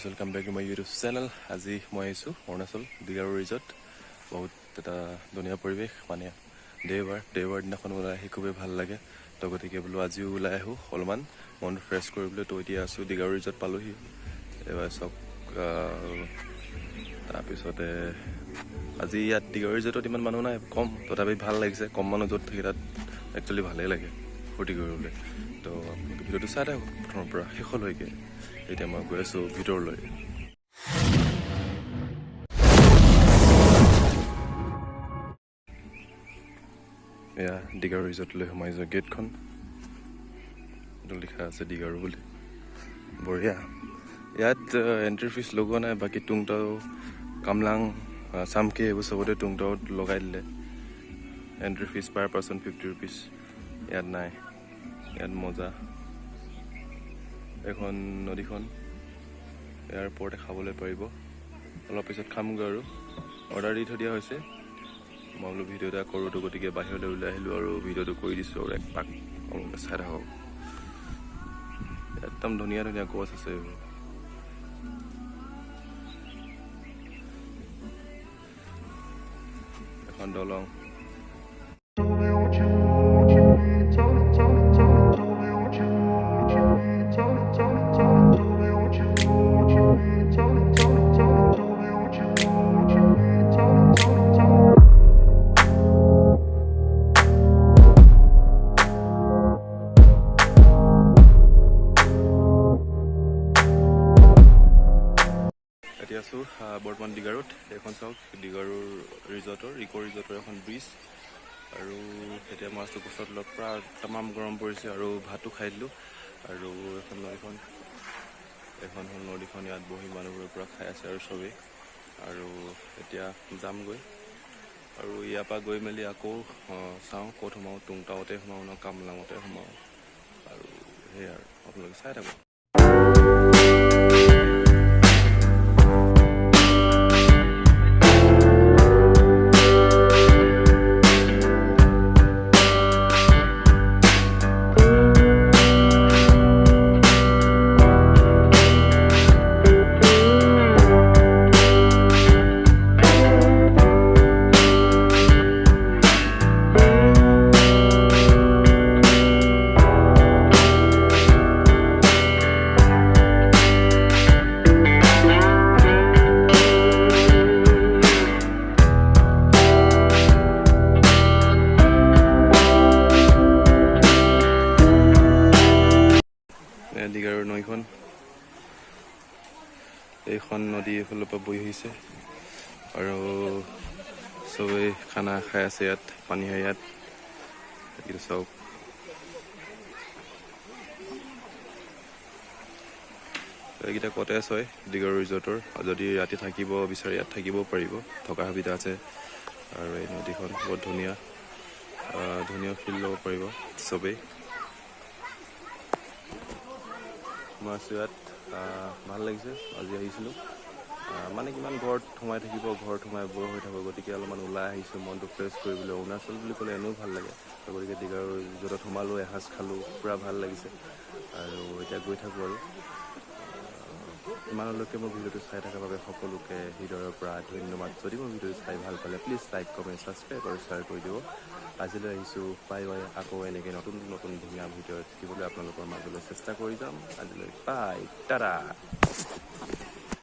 Welcome back to my YouTube channel. আজি মই আহিছোঁ অৰুণাচল ডিগাৰু ৰিজৰ্ট। বহুত এটা ধুনীয়া পৰিৱেশ। মানে দেওবাৰ দেওবাৰ দিনাখন ওলাই আহি খুবেই ভাল লাগে। তো গতিকে বোলো আজিও ওলাই আহোঁ অলপমান মনটো ফ্ৰেছ কৰিবলৈ। তো এতিয়া আছোঁ ডিগাৰু ৰিজৰ্ট পালোহি। এইবাৰ চাওক, তাৰপিছতে আজি ইয়াত ডিগাৰু ৰিজৰ্টত ইমান মানুহ নাই, কম। তথাপি ভাল লাগিছে। কম মানুহ য'ত থাকে তাত একচুৱেলি ভালেই লাগে ফূৰ্তি কৰিবলৈ। তো আপোনালোকে ভিডিঅ'টো চাই থাকক প্ৰথমৰ পৰা শেষলৈকে। এতিয়া মই গৈ আছোঁ ভিতৰলৈ। এয়া ডিগাৰু ৰিজৰ্টলৈ সোমাই যোৱা গেটখন। এইটো লিখা আছে ডিগাৰু বুলি। বঢ়িয়া। ইয়াত এণ্ট্ৰি ফিজ লগোৱা নাই। বাকী টুংটাও, কামলাং, চামকে এইবোৰ চবতে টুংটাওত লগাই দিলে entry fees per person 50 rupees। ইয়াত নাই। ইয়াত মজা। এখন নদীখন, ইয়াৰ ওপৰতে খাবলৈ পাৰিব। অলপ পিছত খামগৈ আৰু অৰ্ডাৰ দি থৈ দিয়া হৈছে। মই বোলো ভিডিঅ' এটা কৰোঁ, তো গতিকে বাহিৰলৈ ওলাই আহিলোঁ আৰু ভিডিঅ'টো কৰি দিছোঁ আৰু এক পাক আপোনালোকে চাই থাকক। একদম ধুনীয়া ধুনীয়া গছ আছে এইবোৰ। এখন দলং। Tell me what you want, what you need. Tell me, tell me, tell me, tell me what you want, what you need. Tell me, tell me, tell me, tell me what you want, what you need. Tell me, tell me, tell me, tell me what you want, what you need. Tell me, tell me, tell me. এতিয়া আছোঁ বৰ্তমান ডিগাৰুত। এইখন চাওক, ডিগাৰুৰ ৰিজৰ্টৰ, ইক' ৰিজৰ্টৰ এখন bridge. আৰু এতিয়া মই আছোঁ গছৰ তলত। পূৰা তামাম গৰম পৰিছে আৰু ভাতো খাই দিলোঁ। আৰু এখন নদীখন, এখন হ'ল নদীখন। ইয়াত বহি মানুহবোৰে পূৰা খাই আছে আৰু চবেই। আৰু এতিয়া যামগৈ আৰু ইয়াৰ পৰা গৈ মেলি আকৌ চাওঁ ক'ত সোমাওঁ, টুংটাওতে সোমাওঁ ন কামলাঙতে সোমাওঁ। আৰু সেয়াই আৰু আপোনালোকে চাই থাকক। এয়া ডিগাৰুৰ নৈখন। এইখন নদী এইফালৰ পৰা বৈ আহিছে আৰু চবেই খানা খাই আছে ইয়াত, পানী হয় ইয়াত। এইটো চাওক। এইকেইটা কটেজ হয় ডিগাৰু ৰিজৰ্টৰ। যদি ৰাতি থাকিব বিচাৰে ইয়াত থাকিব পাৰিব, থকা সুবিধা আছে। আৰু এই নদীখন বহুত ধুনীয়া, ধুনীয়া ফিল ল'ব পাৰিব চবেই। মই আছোঁ ইয়াত, ভাল লাগিছে। আজি আহিছিলোঁ, মানে কিমান ঘৰত সোমাই থাকিব, ঘৰত সোমাই ব'ৰ হৈ থাকোঁ। গতিকে অলপমান ওলাই আহিছোঁ মনটো ফ্ৰেছ কৰিবলৈ। অৰুণাচল বুলি ক'লে এনেও ভাল লাগে। তো গতিকে ডিগাৰু ৰিজৰ্টত সোমালোঁ, এসাঁজ খালোঁ, পূৰা ভাল লাগিছে। আৰু এতিয়া গৈ থাকোঁ। আৰু ইমানলৈকে মোৰ ভিডিঅ'টো চাই থকাৰ বাবে সকলোকে হৃদয়ৰ পৰা ধন্যবাদ। যদি মোৰ ভিডিঅ'টো চাই ভাল পালে প্লিজ লাইক, কমেণ্ট, ছাবস্ক্ৰাইব আৰু শ্বেয়াৰ কৰি দিব। আজিলৈ আহিছোঁ, বাই বাই। আকৌ এনেকৈ নতুন নতুন ধুনীয়া ভিডিঅ' থাকিবলৈ আপোনালোকৰ মাজলৈ চেষ্টা কৰি যাম। আজিলৈ বাই, টাটা।